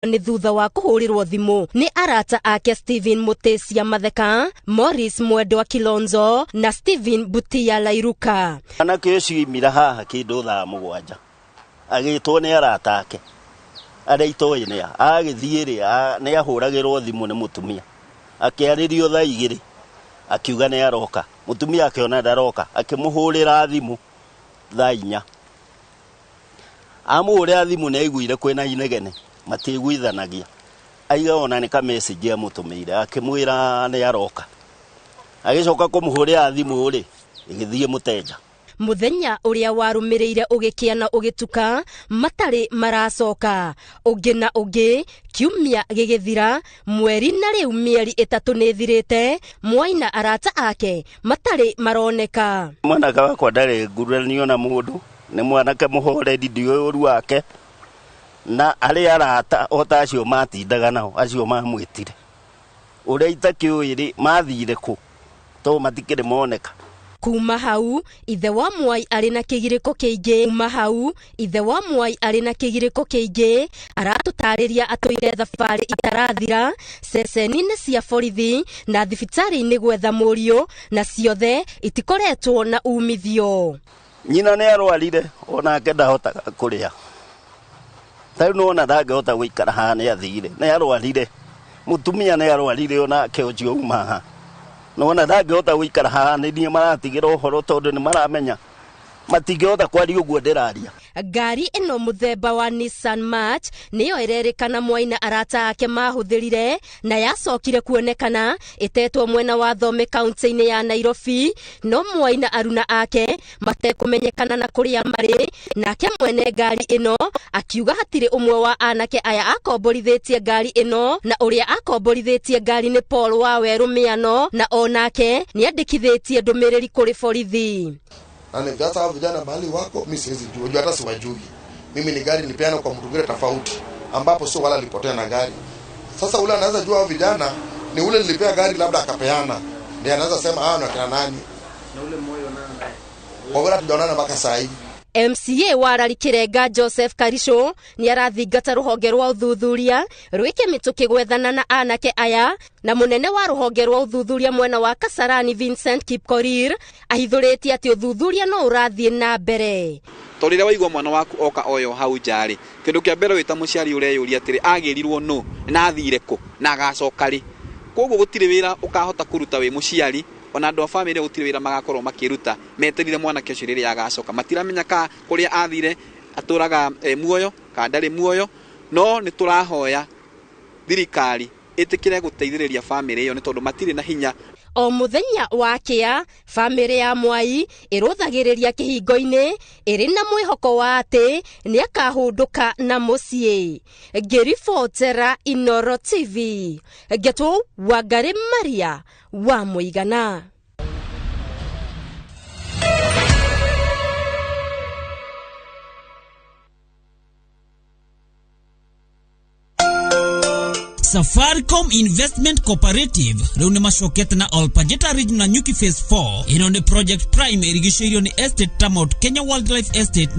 Nĩ thutha wa kũhũrĩrwo thimũ nĩ arata ake Stephen Mutesia Matheka, Morris Mwendwa Kilonzo na Stephen Butia Lairuka. Mwanake ũcio oimire haha kĩndũ thaa 7, agĩtwo nĩ arata ake arĩa itoĩ nĩa. Agĩthiĩ rĩ, nĩ ahũragĩrwo thimũ nĩ mũtumia, akĩarĩrio thaa 2, akiuga nĩ aroka. Mũtumia akĩona ndaroka, akĩmũhũrĩra thimũ thaa 4. Amũhũrĩra thimũ, nĩ aiguire kwĩna inegene, matiiguithanagia. Aiga ona nĩ ka message amũtũmĩire akĩmwĩra nĩ aroka. Agĩcoka kũmũhũrĩra thimũ rĩ, ĩgĩthiĩ mũteja. Muthenya ũrĩa warũmĩrĩire ũgĩkĩa na ũgĩtuka matarĩ maracoka, ũngĩ na ũngĩ, kiumia gĩgĩthira, mweri, na rĩu mĩeri 3 nĩ ĩthirĩte Mwai na arata ake matarĩ maroneka. Mwanake wakwa ndarĩ nguranio na mũndũ, nĩ mwanake mũhoreri, ndiũĩ ũru wake, na arĩa arata o ta acio matindaga nao, acio mamwĩtire, ũrĩa itakĩũĩ rĩ, mathire kũ, to matikĩrĩ moneka. Kuma hau ithe wa Mwai arĩ na kĩgirĩko kĩingĩ. Kuma hau ithe wa Mwai arĩ na kĩgirĩko kĩingĩ, aratũtarĩria atũire thabarĩ itarathira ceceni-inĩ cia borithi na thibitarĩ-inĩ gwetha mũriũ, na ciothe itikoretwo na umithio. Nyina nĩ arwarire, onake ndahotaga kũrĩa. Ta rĩu nĩwona ndangĩhota gũikara haha, nĩ athire, nĩ arwarire. Mũtumia nĩ arwarire onake ũcio uma haha, nĩwona ndangĩhota gũikara haha. Nĩ niĩ maratigĩra ũhoro tondũ nĩ maramenya matingĩhota kwaria ũguo ndĩraria. Ngari ĩno mũthemba wa Nissan March nĩyo ĩrerĩkana Mwai na arata ake mahũthĩrire, na yacokire kuonekana ĩtetwo mwena wa Thome kaunti-inĩ ya Nairobi, no Mwai na aruna ake matekũmenyekana na kũrĩa marĩ. Nake mwene ngari ĩno akiuga hatirĩ ũmwe wa anake aya akomborithĩtie ngari ĩno, na ũrĩa akomborithĩtie ngari nĩ Paul wa Werũ Mĩano, na onake nĩandĩkithĩtie ndũmĩrĩri kũrĩ borithi. Na ni sasa hao vijana mahali wako mi siwezi jua, jua hata siwajui. Mimi ni gari nilipeana kwa mtu mwingine tofauti, ambapo sio wala alipotea na gari. Sasa ule anaweza jua hao vijana ni ule nilipea gari, labda akapeana, ndiye anaweza sema hao ni wakina nani. Na ule moyo nana? Kwa vile hatujaonana mpaka saa hii. MCA wa Arari Kirenga Joseph Karisho nĩ arathingata rũhonge rwa ũthuthuria rwĩke mĩtũkĩ gwethana na anake aya, na mũnene wa rũhonge rwa ũthuthuria mwena wa Kasarani Vincent Kipkorir ahithũrĩtie atĩ ũthuthuria no ũrathiĩ na mbere. To rĩrĩa waigua mwana waku oka oyo hau nja rĩ, kĩndũ kĩa mbere wĩ ta mũciari ũreyũria atĩrĩ, agĩrirwo nũ na athire kũ na agacoka rĩ? Koguo gũtirĩ wĩra ũkahota kũruta wĩ mũciari, ona andũ a bamĩrĩ gũtirĩ wĩra magakorwo makĩruta meterire mwanake ũcio rĩrĩa agacoka. Matiramenya ka kũrĩa athire atũraga muoyo kana ndarĩ muoyo, no nĩ tũrahoya thirikari ĩtĩkĩre gũteithĩrĩria bamĩrĩ ĩyo nĩ tondũ matirĩ na hinya. O mũthenya wa kĩa, bamĩrĩ ya Mwai ĩrũthagĩrĩria kĩhingo-inĩ ĩrĩ na mwĩhoko wa atĩ nĩ akahũndũka na mũciĩ. Ngĩribotera Inoro TV, ngetwo Wangari Maria wa Mũigana. Safaricom Investment Cooperative rĩu nĩ macokete na Olpajeta Ridge na Nyuki Phase 4. Ĩno nĩ project prime ĩrigicĩirio nĩ estate ta Mount Kenya Wildlife Estate.